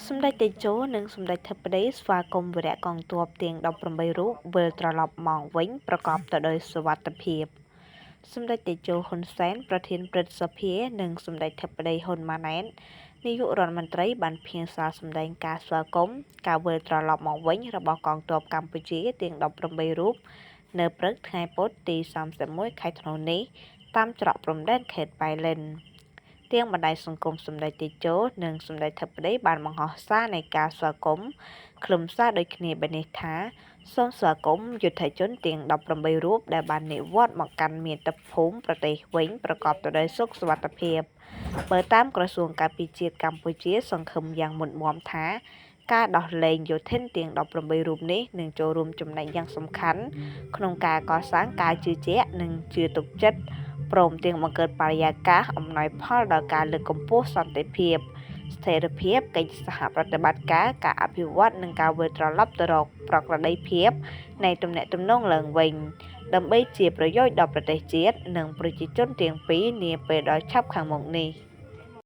សម្ដេចតេជោ និងសម្ដេចធិបតីស្វាគមន៍វីរកងទ័ពទាំង ១៨ រូបវិលត្រឡប់មកវិញប្រកបទៅដោយសុវត្ថិភាព។ សម្ដេចតេជោ ហ៊ុន សែន ប្រធានព្រឹទ្ធសភា និងសម្ដេចធិបតី ហ៊ុន ម៉ាណែត នាយករដ្ឋមន្ត្រី បានផ្ញើសារសម្ដែងការស្វាគមន៍ការវិលត្រឡប់មកវិញរបស់កងទ័ពកម្ពុជាទាំង ១៨ រូប នៅព្រឹកថ្ងៃពុធ ទី ៣១ ខែធ្នូនេះ តាមច្រកព្រំដែនខេត្តប៉ៃលិន។ ទាំងបណ្ដាញសង្គមសម្ដេចតេជោ និងសម្ដេចធិបតីបានបង្ហោះសារនៃការស្វាគមន៍ខ្លឹមសារដូចគ្នាបែបនេះថា សូមស្វាគមន៍យុទ្ធជនទាំង ១៨ រូបដែលបាននិវត្តន៍មកកាន់មាតុភូមិប្រទេសវិញប្រកបទៅដោយសុខសុវត្ថិភាព។ បើតាមក្រសួងការពារជាតិកម្ពុជាសង្ឃឹមយ៉ាងមុតមាំថា ការដោះលែងយោធិនទាំង ១៨ រូបនេះនឹងចូលរួមចំណែកយ៉ាងសំខាន់ក្នុងការកសាងការជឿជាក់ និងជឿទុកចិត្ត ព្រមទាំងបង្កើតបរិយាកាសអំណោយផលដល់ការលើកកម្ពស់សន្តិភាព ស្ថិរភាព កិច្ចសហប្រតិបត្តិការ ការអភិវឌ្ឍ និងការវិលត្រឡប់ទៅរកប្រក្រតីភាពនៃទំនាក់ទំនងឡើងវិញ ដើម្បីជាប្រយោជន៍ដល់ប្រទេសជាតិ និងប្រជាជនទាំងពីរនាពេលដ៏ឆាប់ខាងមុខនេះ។